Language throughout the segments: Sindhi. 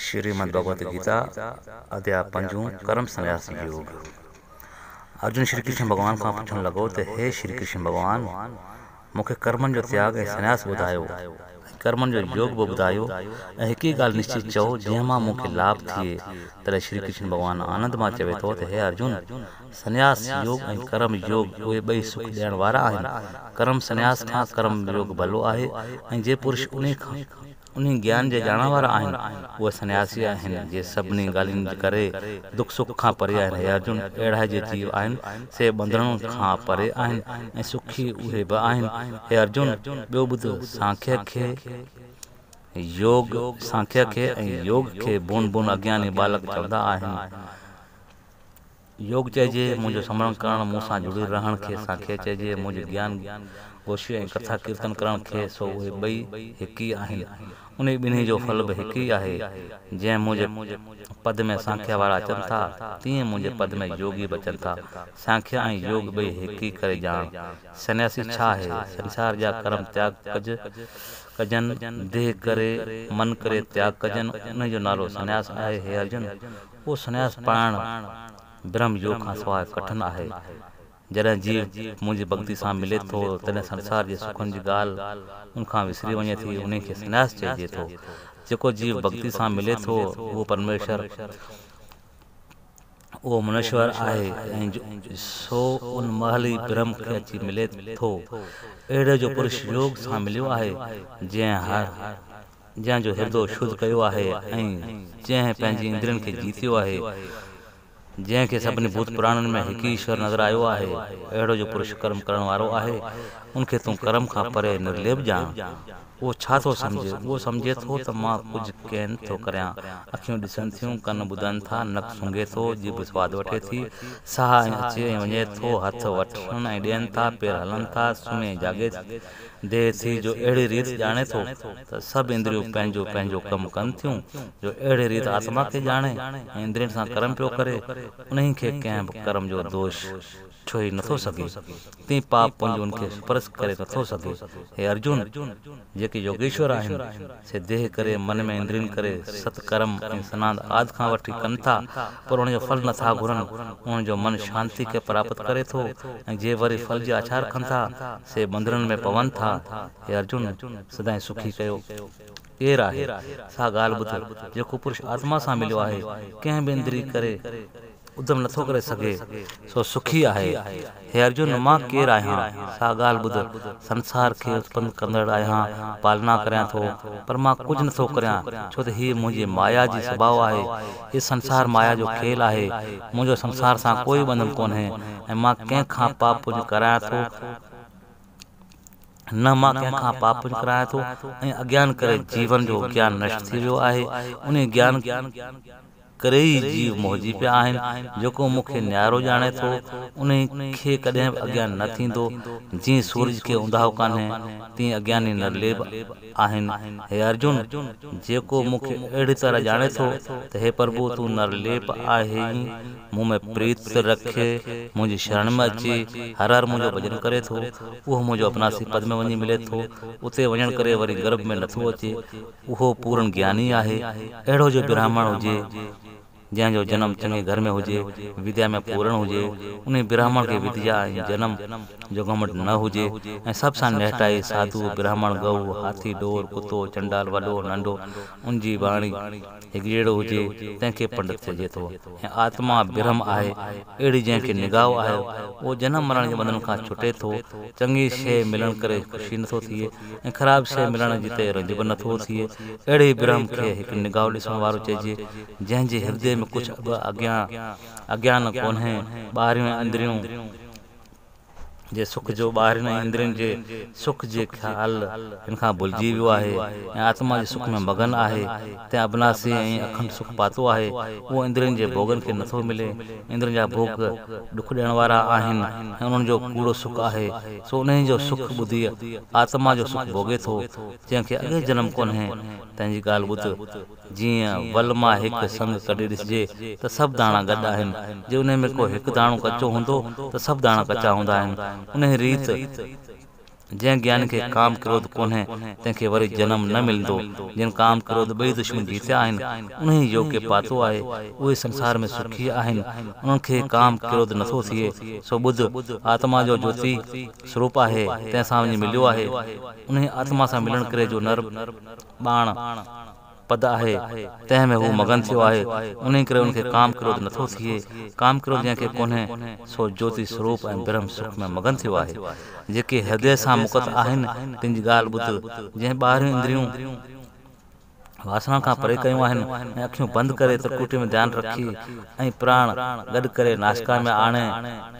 شريمد ڀڳوت گيتا اڌياء پنجون ڪرم سنياس يوگ. ارجن شري ڪرشن ڀڳوان کان پڇڻ لڳو ته هي شري ڪرشن ڀڳوان! مون کي ڪرمن جو تياڳ ۽ سنياس ٻڌايو ۽ ڪرمن جو يوگ به ٻڌايو ۽ هڪ ئي ڳالهه نشچت چئو جنهن مان مون کي لاڀ ٿئي. تڏهن شري ڪرشن ڀڳوان آنند مان چوي ٿو ته هي ارجن! سنياس يوگ ۽ ڪرم يوگ اهي ٻئي سک ڏيڻ وارا آهن. ڪرم سنياس کان ڪرم يوگ ڀلو آهي ۽ جي پرش انهي کان انهي گيان جي ڄاڻڻ وارا آهن، اهي سنياسي آهن، جي سڀني ڳالهين جي ڪري دک سک کان پري آهن. هي ارجن! اهڙا جي جيو آهن، سي ٻنڌڻن کان پري آهن ۽ سکي اهي به آهن. هي ارجن! ٻيو ٻڌ، سانکيه کي يوگ، سانکيه کي ۽ يوگ کي بون بون اگياني ٻالڪ چوندا آهن. يوگ چئجي، منهنجو سمرڻ ڪرڻ، مون سان جڙي رهڻ کي سانکيه چئجي، منهنجي گيان گوشي ۽ ڪٿا ڪيرتن ڪرڻ کي، سو اهي ٻئي هڪ ئي آهن. انهي ٻنهي جو ڦل به هڪ ئي آهي. جئن منهنجي پد ۾ سانکيه وارا اچن ٿا، تيئن منهنجي پد ۾ يوگي به اچن ٿا. سانکيه ۽ يوگ ٻئي هڪ ئي ڪري ڄاڻ. سنياسي ڇا آهي؟ سنسار جا ڪرم تياڳ ڪجن، ديهه ڪري، من ڪري تياڳ ڪجن، انهي جو نالو سنياس آهي. هي ارجن! اهو سنياس پائڻ برهم يوگ کان سواء ڪٺن آهي. جڏهن جيو منهنجي ڀڳتي سان ملي ٿو، تڏهن سنسار جي سکن جي ڳالهه ان کان وسري وڃي ٿي، انهي کي سنياس چئجي ٿو. جيڪو جيو ڀڳتي سان ملي ٿو، اهو پرميشور، اهو منشور آهي ۽ سو ان مهل ئي برهم کي اچي ملي ٿو. اهڙي جو پرش يوگ سان مليو آهي، جنهن جنهن جو هردو شڌ ڪيو آهي ۽ جنهن پنهنجي اندرين کي جيتيو آهي، جنهن کي سڀني ڀوت پراڻن ۾ هڪ ئي ايشور نظر آيو آهي، اهڙو جو پرش ڪرم ڪرڻ وارو آهي، ان کي تون ڪرم کان پري نرليپ ڄاڻ. اهو ڇا ٿو سمجهي؟ اهو سمجهي ٿو ته مان ڪجهه ڪين ٿو ڪريان. اکيون ڏسن ٿيون، ڪن ٻڌن ٿا، نڪ سونگهي ٿو، ڄڀ سواد وٺي ٿي، ساهه اچي ۽ وڃي ٿو، هٿ وٺن ۽ ڏين ٿا، پير هلن ٿا، سمهي ۽ جاڳي ديهه ٿي، جو اهڙي ريت ڄاڻي ٿو ته سڀ اندريون پنهنجو پنهنجو ڪم ڪن ٿيون، جو اهڙي ريت آتما کي ڄاڻي ۽ اندرين سان ڪرم پيو ڪري، انهي کي ڪنهن به ڪرم جو دوش ڇهي نٿو سگهي، تين پاپ پنج ان کي سپرس ڪري نٿو سگهي. هي ارجن! جيڪي يوگيشور آهن، سي ديهه ڪري، من ۾ اندرين ڪري، ست ڪرم ۽ سناند آد کان وٺي ڪن ٿا، پر ان جو ڦل نٿا گهرن، انهن جو من شانتي کي پراپت ڪري ٿو ۽ جي وري ڦل جي آڇا رکن ٿا، سي ٻنڌڻن ۾ پون ٿا. هي ارجن! سدائين سکي ڪيو ڪير آهي، سا ڳالهه ٻڌ، جيڪو پرش آتما سان مليو آهي، ڪنهن به اندري ڪري ادم نٿو ڪري سگهي، سو سکي آهي. هي ارجن! مان ڪير آهيان، سا ڳالهه ٻڌ. سنسار کي اتپن ڪندڙ آهيان، پالنا ڪريان ٿو، پر مان ڪجهه نٿو ڪريان، ڇو ته هيء منهنجي مايا جي سڀاء آهي. هي سنسار مايا جو کيل آهي. منهنجو سنسار سان ڪوئي ٻنڌن ڪونهي ۽ مان ڪنهن کان پاپ پڃ ڪرايان ٿو، نه مان ڪنهن کان پاپ پڃ ڪرايان ٿو ۽ اگيان ڪري جيون جو گيان نشٽ ٿي ويو آهي. انهيء گيان ڪري ئي جيو موهجي پيا آهن. جيڪو مون کي نيارو ڄاڻي ٿو، انهي کي ڪڏهن به اگيان نه ٿيندو. جيئن سورج کي اونداهو ڪانهي، تيئن اگياني نرليپ آهن. هي ارجن! جيڪو مون کي اهڙي طرح ڄاڻي ٿو ته هي پرڀو تون نرليپ آهين، مون ۾ پريت رکي، منهنجي شرڻ ۾ اچي، هر هر منهنجو ڀڄن ڪري ٿو، اهو منهنجو ابناسي پد ۾ وڃي ملي ٿو. اتي وڃڻ ڪري وري گرڀ ۾ نٿو اچي. اهو پورن گياني آهي. اهڙو جو براهمڻ هجي، جنهن جو جنم چڱي گهر ۾ هجي، وديا ۾ پورڻ هجي، انهي براهمڻ کي وديا ۽ جنم جو گهمنڊ نه هجي ۽ سڀ سان نهٺائي، ساڌو، براهمڻ، ڳئو، هاٿي، ڍور، ڪتو، چنڊال، وڏو، ننڍو، ان جي واڻي هڪجهڙو هجي، تنهن کي پنڊت چئجي ٿو ۽ آتما برهم آهي، اهڙي جنهن کي نگاهه آهي، اهو جنم مرڻ جي ٻنڌڻن کان ڇٽي ٿو، چڱي شيء ملڻ ڪري خوشي نٿو ٿئي ۽ خراب شيء ملڻ جي تي رنج به نٿو ٿئي، اهڙي برهم کي هڪ نگاهه ڏسڻ وارو چئجي، جنهن جي هردي ۾ ڪجهه به اگيان ڪونهي، ٻاهريون ۽ اندريون. جي سک جو ٻاهرين ۽ اندرين جي سک جي خيال هن کان ڀلجي ويو آهي ۽ آتما جي سک ۾ مگن آهي، تنهن ابناسي ۽ اکنڊ سک پاتو آهي، اهو اندرين جي ڀوڳن کي نٿو ملي. اندرين جا ڀوڳ ڏک ڏيڻ وارا آهن ۽ انهن جو ڪوڙو سک آهي، سو انهي جو سک ٻڌي آتما جو سک ڀوڳي ٿو، جنهن کي اڳي جنم ڪونهي، تنهن جي ڳالهه ٻڌ. جيئن ول مان هڪ سنگ ڪڍي ڏسجي ته سڀ داڻا گڏ آهن، جي انهي ۾ ڪو هڪ داڻو ڪچو هوندو ته سڀ داڻا ڪچا هوندا آهن. انهي ريت جنهن گياني کي ڪام ڪروڌ ڪونهي، تنهن کي وري جنم نه ملندو. جن ڪام ڪروڌ ٻئي دشمن جيتيا آهن، انهيء يوگ کي پاتو آهي، اهي سنسار ۾ سکي آهن. انهن کي ڪام ڪروڌ نٿو ٿئي. سو ٻڌ، آتما جو جوتي سروپ آهي، تنهن سان وڃي مليو آهي. انهيء آتما سان ملڻ ڪري جو نرٻاڻ پد آهي، تنهن ۾ هو مگن ٿيو آهي، انهيء ڪري ان کي ڪام ڪروڌ نٿو ٿئي. ڪام ڪروڌ جنهن کي ڪونهي، سو جوتي سروپ ۽ برهم سک ۾ مگن ٿيو آهي. جيڪي هردي سان مڪت آهن، تن جي ڳالهه ٻڌ، جنهن ٻاهريون اندريون واسنائن کان پري ڪيون آهن ۽ اکيون بند ڪري ترڪوٽي ۾ ڌيان رکي ۽ پراڻ گڏ ڪري ناسڪا ۾ آڻي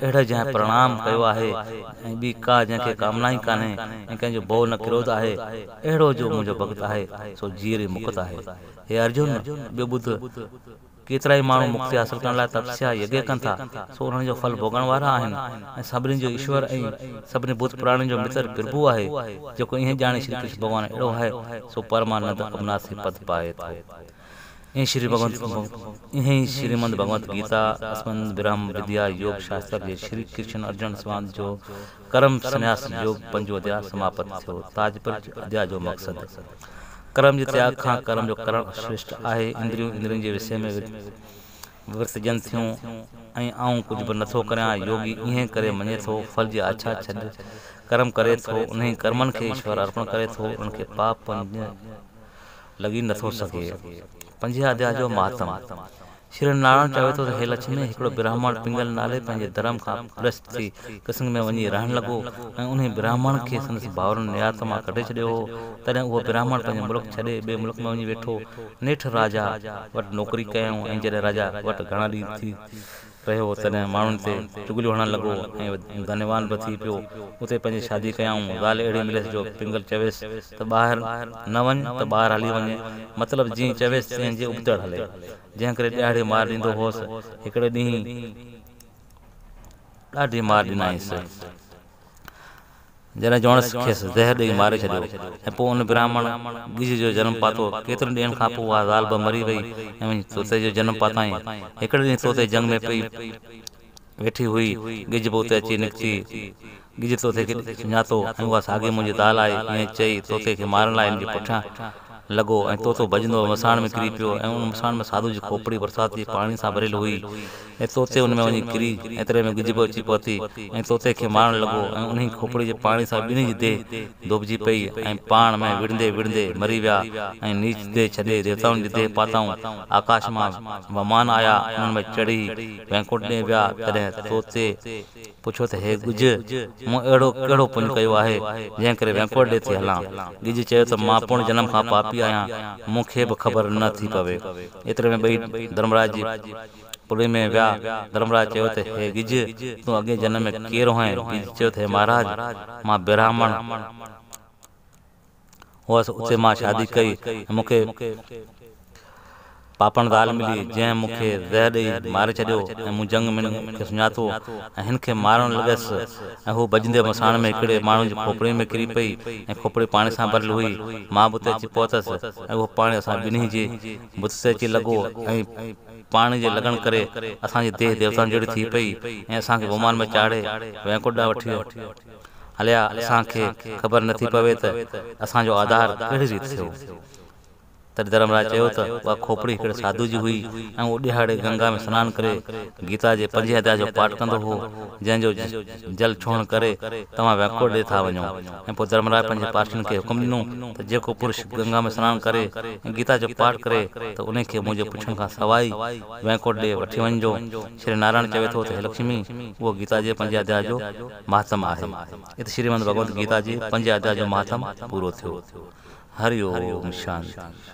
اهڙي جنهن پرڻام ڪيو آهي ۽ ٻي ڪا جنهن کي ڪامنا ئي ڪانهي ۽ ڪنهن جو ڀؤ نه ڪروڌ آهي، اهڙو جو منهنجو ڀڳت آهي، سو جيئري مڪت آهي. هي ارجن! ٻيو ٻڌ، ڪيترائي ماڻهو مڪتي حاصل ڪرڻ لاء تپسيا، يگيه ڪن ٿا، سو انهن جو ڦل ڀوڳڻ وارا آهن ۽ سڀني جو ايشور ۽ سڀني ڀوت پراڻين جو متر پرڀو آهي، جيڪو ائين ڄاڻي شري ڪرشن ڀڳوان اهڙو آهي، سو پرمانند ابناسي پد پائي ٿو. ائين ئي شريمد ڀڳونت گيتا، اسمند برهم وديا يوگ شاستر جي شري ڪرشن ارجن سنواد جو ڪرم سنياس يوگ پنجون اڌياء سماپت ٿيو. تاجپرچ اڌياء جو مقصد. ڪرم جي تياڳ کان ڪرم جو ڪرڻ شريشٽ آهي. اندريون اندرين جي وسي ۾ ورتجن ٿيون ۽ آئون ڪجهه به نٿو ڪريان. يوگي ائين ڪري مڃي ٿو. ڦل جي آڇا ڇڏ ڪرم ڪري ٿو. انهي ڪرمن کي ايشور ارپڻ ڪري ٿو. انهن کي پاپ پڃ لڳي نٿو سگهي. پنجين اڌياء جو مهاتم. شري نارائڻ چوي ٿو ته هي لڇمي! هڪڙو براهمڻ پنگل نالي پنهنجي ڌرم کان ڀرشٽ ٿي ڪسنگ ۾ وڃي رهڻ لڳو ۽ انهي براهمڻ کي سندس ڀائرن نيات مان ڪڍي ڇڏيو هو. تڏهن اهو براهمڻ پنهنجو ملڪ ڇڏي ٻئي ملڪ ۾ وڃي ويٺو. نيٺ راجا وٽ نوڪري ڪيائون ۽ جڏهن راجا وٽ گهڻا ڏينهن ٿي رهيو، تڏهن ماڻهن تي چغليون هڻڻ لڳو ۽ ڌنوان به ٿي پيو. اتي پنهنجي شادي ڪيائون. زال اهڙي مليس جو پنگل چويس ته ٻاهر نه وڃ ته ٻاهر هلي وڃي. مطلب جيئن چويس تيئن جي ابتڙ هلي. جنهن ڪري ڏهاڙي مار ڏيندو هوس. هڪڙي ڏينهن ڏاڍي مار ڏنائينس. جڏهن جوڻس کيس زهر ڏيئي ماري ڇڏيو ۽ پوء ان براهمڻ ڳجهه جو جنم پاتو. ڪيترن ڏينهن کان پوء اها زال به مري وئي ۽ وڃي طوطي جو جنم پاتائين. هڪڙي ڏينهن طوطي جهنگ ۾ پئي ويٺي هئي. ڳجهه به اتي اچي نڪتي. ڳجهه طوطي کي سڃاتو ۽ اها ساڳي منهنجي زال آهي. ائين چئي طوطي کي مارڻ لاء هن جي پٺيان لڳو ۽ طوطو ڀڄندو مساڻ ۾ ڪري پيو ۽ ان مساڻ ۾ ساڌو جي کوپڙي برسات جي پاڻي سان ڀريل هئي ۽ طوطي ان ۾ وڃي ڪري. ايتري ۾ ڳجهه به اچي پهتي ۽ طوطي کي مارڻ لڳو ۽ انهي کوپڙي جي پاڻي سان ٻنهي جي ديهه ڌوپجي پئي ۽ پاڻ ۾ وڙهندي وڙهندي مري ويا ۽ نيچ ديهه ڇڏي ديوتائن جي ديهه پاتائون. آڪاش مان ومان آيا، انهن ۾ چڙهي وينڪنٺ ڏي ويا. تڏهن طوطي پڇيو ته هي ڳجهه، مون اهڙو ڪهڙو پڃ ڪيو آهي، جنهن ڪري وينڪوٽ ڏي ٿي هلان؟ ڳجهه چيو ته مان پڻ جنم کان پاپي آهيان، مون کي به خبر نه ٿي پوي. ايتري ۾ ٻئي ڌرمراج جي پلي ۾ ويا. ڌرمراج چيو ته هي ڳجهه، تون اڳئين جنم ۾ ڪير هئين؟ ڳجهه چيو ته هي مهاراج، مان براهمڻ هئس، اتي مان شادي ڪئي ۽ مون کي پاپڻ زال ملي، جنهن مون کي زهر ڏيئي ماري ڇڏيو ۽ مون جهنگ ۾ هن کي سڃاتو ۽ هن کي مارڻ لڳس ۽ هوء ڀڄندي مساڻ ۾ هڪڙي ماڻهوء جي کوپڙيء ۾ ڪري پئي ۽ کوپڙي پاڻي سان ڀريل هئي. مان به اتي اچي پهتس ۽ اهو پاڻي اسان ٻنهي جي بت تي اچي لڳو ۽ پاڻي جي لڳڻ ڪري اسان جي ديهه ديوتائن جهڙي ٿي پئي ۽ اسان کي ومان ۾ چاڙهي وينڪوٽ ڏانهن وٺي هليا. اسان کي خبر نٿي پوي ته اسان جو آڌار ڪهڙي ريت ٿيو. تڏهن ڌرمراج چيو ته اها کوپڙي هڪڙي ساڌو جي هئي ۽ اهو ڏهاڙي گنگا ۾ سنان ڪري گيتا جي پنجين اڌياء جو پاٺ ڪندو هو، جنهن جو جل ڇهڻ ڪري توهان وينڪوٽ ڏي ٿا وڃو. ۽ پوء ڌرمراج پنهنجي پارشين کي حڪم ڏنو ته جيڪو پرش گنگا ۾ سنان ڪري ۽ گيتا جو پاٺ ڪري ته انهي کي منهنجي پڇڻ کان سواء ئي وينڪوٽ ڏي وٺي وڃجو. شري نارائڻ چوي ٿو ته هي لڪشمي! اهو گيتا جي پنجين اڌياء جو مهاتم آهي. ات شريمد ڀڳونت گيتا جي پنجين اڌياء جو مهاتم پورو ٿيو. هري اوم شانتي شانتي.